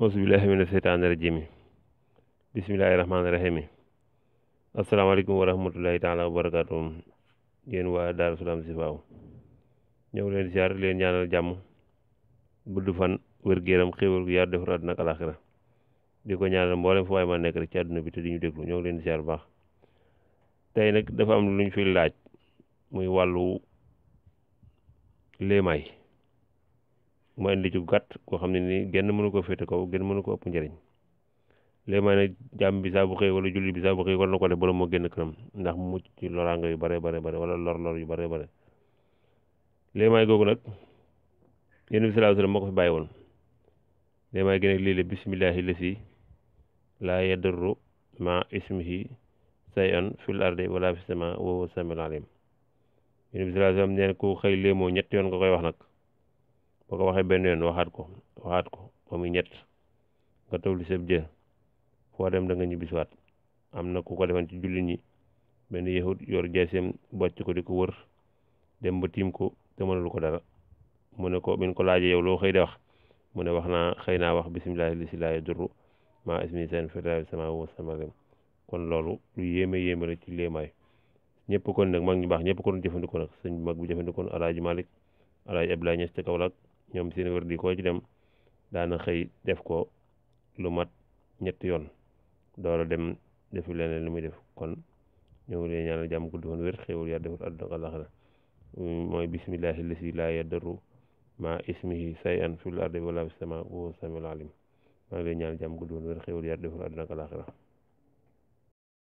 auzubillahi mina seytaani rajim bismillahi rahmaani rahim asalaamaaleykum wa rahmatullahi taala wa barakaatu. yéen waa Darou Salam Chifahou ñëw leen ziar leen ñaanal jàmm gudd fan wér-gu-yaram xéwal gu yaar defar àdduna ak alaxira di ko ñaanal mboolem fu waay ma nekk rek ci àdduna bi te di ñu déglu ñoo ngi leen ziar bu baax. tey nag dafa am lu ñu fi laaj muy wàllu Lemaye ma indi ci gàtt koo xam ne nii genn mënu ko féete kaw genn mënu ko ëpp njëriñ. Lemaye nag jàmm bi saa bu xëy wala julli bi saa bu xëy war na ko def bala moo génn kanam ndax mu mucc ci loraanga yu bare bare wala lor yu bare bare. Lemaye googu nag yéen bi sallallahu alayhi wasallam moo ko fi bàyyi woon. Lemaye gi nag lii la bismillahi lasi laa yadurru ma ismihi shay'un fil ardi wala fis samaa wa huwa samiul alim. yéen bi sallallahu alayhi wasallam nee na ku xëy léemoo ñett yoon nga koy wax nag boo ko waxee benn yoon waxaat ko ba muy ñett nga tawli sab jë foo dem da nga ñibbisiwaat. am na ku ko defan ci jullit ñi benn yahud yor jaaseem bocc ko di ko wër dem ba tiim ko te mënalu ko dara mu ne ko bin ko laajee yow loo xëy de wax mu ne xëy naa wax bismillahi lasi laa yadurru maa ismihi shay'un fil ardi wa huwa samiul alim. kon loolu lu yéeme la ci Lemaye ñëpp kon nag mag ñu baax ñëpp ko doon jëfandikoo nag sëñ mag bu jëfandikoo Alaaji Malik Alaaji Abdoulaye Niass ca Kaolack ñoom seen wër di koo ci dem daana xëy def ko lu mat ñetti yoon door a dem defi leneen lu muy def. kon ñoo ngi leen ñaanal jàmm gudd fan wér xéwal yaa defut àdduna ak àllaxira mooy bismillahi lasi laa yadurru maa ismihi shay'un fil ardi wala fis samaa wa huwa samiul alim. maa ngi leen ñaanal jàmm gudd fan wér xéwal yaa defut àdduna ak àllaxira.